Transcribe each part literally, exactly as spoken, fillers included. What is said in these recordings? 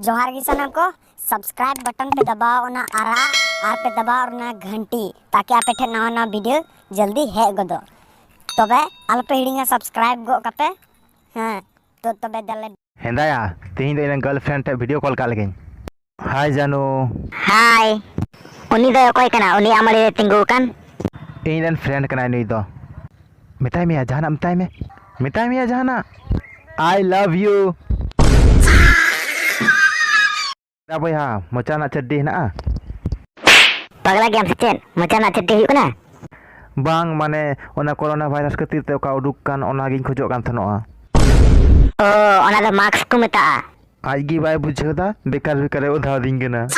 ᱡᱚᱦᱟᱨ ᱜᱮ ᱥᱟᱱᱟᱢ ᱠᱚ, subscribe button ᱯᱮ ᱫᱟᱵᱟᱣ ᱚᱱᱟ ᱟᱨᱟᱜ ᱟᱨ ᱯᱮ ᱫᱟᱵᱟᱣ ᱚᱱᱟ ᱜᱷᱟᱱᱴᱤ, ᱛᱟᱠᱤ ᱟᱯᱮ ᱴᱷᱮᱱ ᱱᱟᱣᱟ ᱱᱟᱣᱟ video ᱡᱚᱞᱫᱤ ᱦᱮᱡ ᱜᱚᱫᱚᱜ᱾ ᱛᱚᱵᱮ ᱟᱞᱚᱯᱮ ᱦᱤᱲᱤᱧᱟ, subscribe ᱜᱚᱜ ᱠᱟᱯᱮ᱾ ᱦᱮᱸ, ᱛᱚ ᱛᱚᱵᱮ ᱫᱮᱞᱮ᱾ ᱦᱮᱸᱫᱟᱭᱟ, ᱛᱮᱦᱮᱧ ᱫᱚ ᱤᱧ ᱨᱮᱱ girlfriend ᱴᱷᱮᱱ video call ᱠᱟᱜ ᱞᱮᱜᱤᱧ᱾ Hi ᱡᱟᱱᱩ᱾ Hi᱾ ᱩᱱᱤ ᱫᱚ ᱚᱠᱚᱭ ᱠᱟᱱᱟ? ᱩᱱᱤ ᱟᱢ ᱟᱲᱮ ᱨᱮ ᱛᱤᱸᱜᱩ ᱟᱠᱟᱱ? ᱤᱧ ᱨᱮᱱ friend ᱠᱟᱱᱟᱭ ᱱᱩᱭ ᱫᱚ᱾ ᱢᱮᱛᱟᱭ ᱢᱮᱭᱟ ᱡᱟᱦᱟᱱᱟᱜ, ᱢᱮᱛᱟᱭ ᱢᱮ᱾ ᱢᱮᱛᱟᱭ ᱢᱮᱭᱟ ᱡᱟᱦᱟᱱᱟᱜ᱾ I love you᱾ ᱫᱟ ᱵᱚᱭᱦᱟ, ᱢᱚᱪᱟ ᱨᱮᱱᱟᱜ ᱪᱟᱹᱰᱰᱤ ᱦᱮᱱᱟᱜᱼᱟ? ᱯᱟᱜᱽᱞᱟ ᱜᱮᱭᱟᱢ ᱥᱮ ᱪᱮᱫ? ᱢᱚᱪᱟ ᱨᱮᱱᱟᱜ ᱪᱟᱹᱰᱰᱤ ᱦᱩᱭᱩᱜ ᱠᱟᱱᱟ? ᱵᱟᱝ, ᱢᱟᱱᱮ ᱚᱱᱟ corona virus ᱠᱷᱟᱹᱛᱤᱨ ᱛᱮ ᱚᱠᱟ ᱩᱰᱩᱠ ᱠᱟᱱ, ᱚᱱᱟᱜᱤᱧ ᱠᱷᱚᱡᱚᱜ ᱠᱟᱱ ᱛᱟᱦᱮᱱᱚᱜᱼᱟ᱾ ᱚ, ᱚᱱᱟ ᱫᱚ mask ᱠᱚ ᱢᱮᱛᱟᱜᱼᱟ᱾ ᱟᱡ ᱜᱮ ᱵᱟᱭ ᱵᱩᱡᱷᱟᱹᱣ ᱫᱟ, ᱵᱮᱠᱟᱨ ᱵᱮᱠᱟᱨᱮ ᱚᱫᱷᱟᱣ ᱫᱤᱧ ᱠᱟᱱᱟ᱾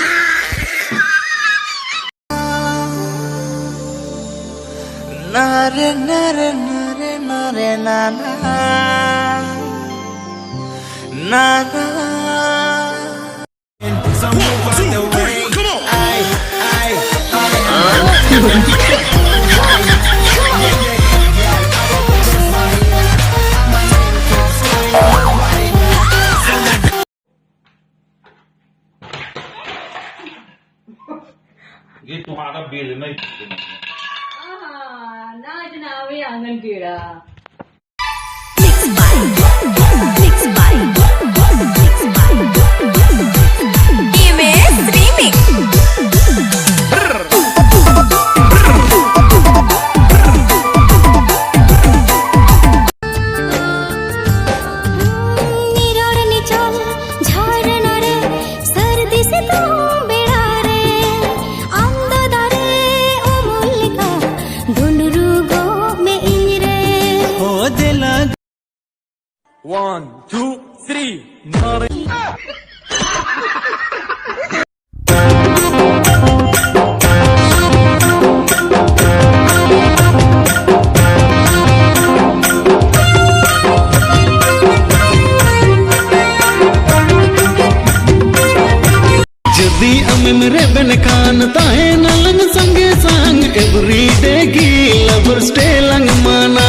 ᱱᱟᱨᱮ ᱱᱟᱨᱮ ᱱᱟᱨᱮ ᱱᱟᱨᱮ ᱱᱟᱱᱟ ᱱᱟᱱᱟ ये तुम्हारा बिल नहीं। आहा, नाच ना आवे आंगन टेढ़ा। Mix by, mix by, mix by, Remix। ᱱᱤᱨᱚᱲ ᱱᱤᱪᱚᱞ ᱡᱷᱟᱨᱱᱟ ᱨᱮ, ᱥᱟᱹᱨᱫᱤ ᱥᱤᱛᱩᱝ ᱵᱮᱲᱟ ᱨᱮ, ᱟᱢ ᱫᱚ ᱫᱟᱨᱮ ᱩᱢᱩᱞ ᱞᱮᱠᱟ, ᱫᱩᱱᱩᱨᱩ ᱜᱚᱜ ᱢᱮ ᱤᱧ ᱨᱮ᱾ ᱦᱚ ᱫᱮᱞᱟ᱾ One, two, three, ᱱᱟᱨᱮ᱾ ᱡᱩᱫᱤ ᱟᱢᱮᱢ ᱨᱮᱵᱮᱱ ᱠᱷᱟᱱ, ᱛᱟᱦᱮᱱᱟᱞᱟᱝ ᱥᱟᱸᱜᱮ ᱥᱟᱝ, everyday ᱜᱮ lovers day ᱞᱟᱝ ᱢᱟᱱᱟ᱾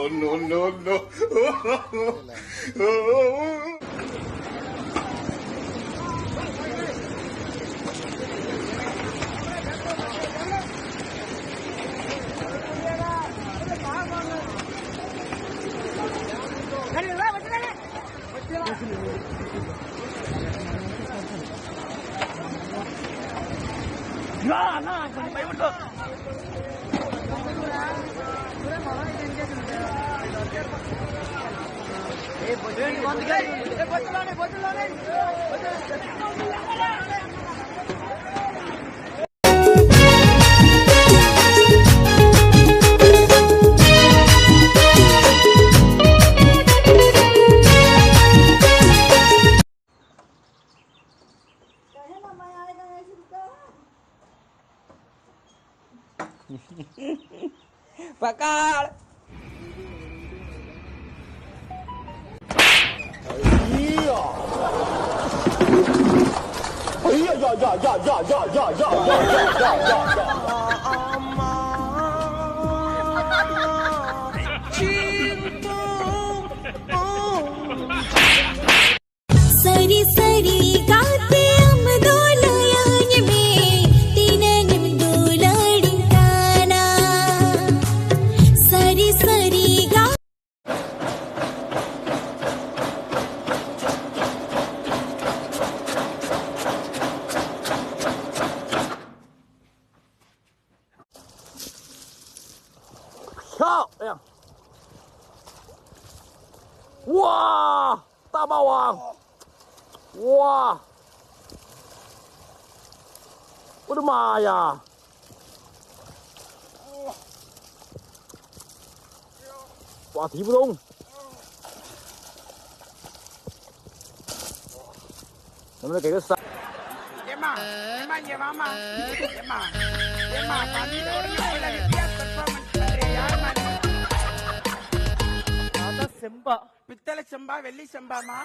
No, no, no. पकड़। ᱥᱟᱹᱨᱤ ᱥᱟᱹᱨᱤ ᱜᱟᱛᱮ ᱟᱢ ᱫᱚ ᱞᱟᱹᱭᱟᱹᱧ ᱢᱮ, ᱛᱤᱱᱟᱹᱜ ᱮᱢ ᱫᱩᱞᱟᱹᱲᱤᱧ ᱠᱟᱱᱟ᱾ ᱥᱟᱹᱨᱤ ᱥᱟᱹᱨᱤ ᱜᱟᱛᱮ Siap, ya. Wah, tak bawang. Wah. Udah maya. Wah, tiba dong. Namanya kayak gitu. Emma, Emma, ये मामा, Emma, ये माँ, पानी छोड़ने को लग गया, परफॉर्मेंस कर रही है यार, माँ। आता सिम्बा। पित्तल चंबा, वेल्ली चंबा, माँ।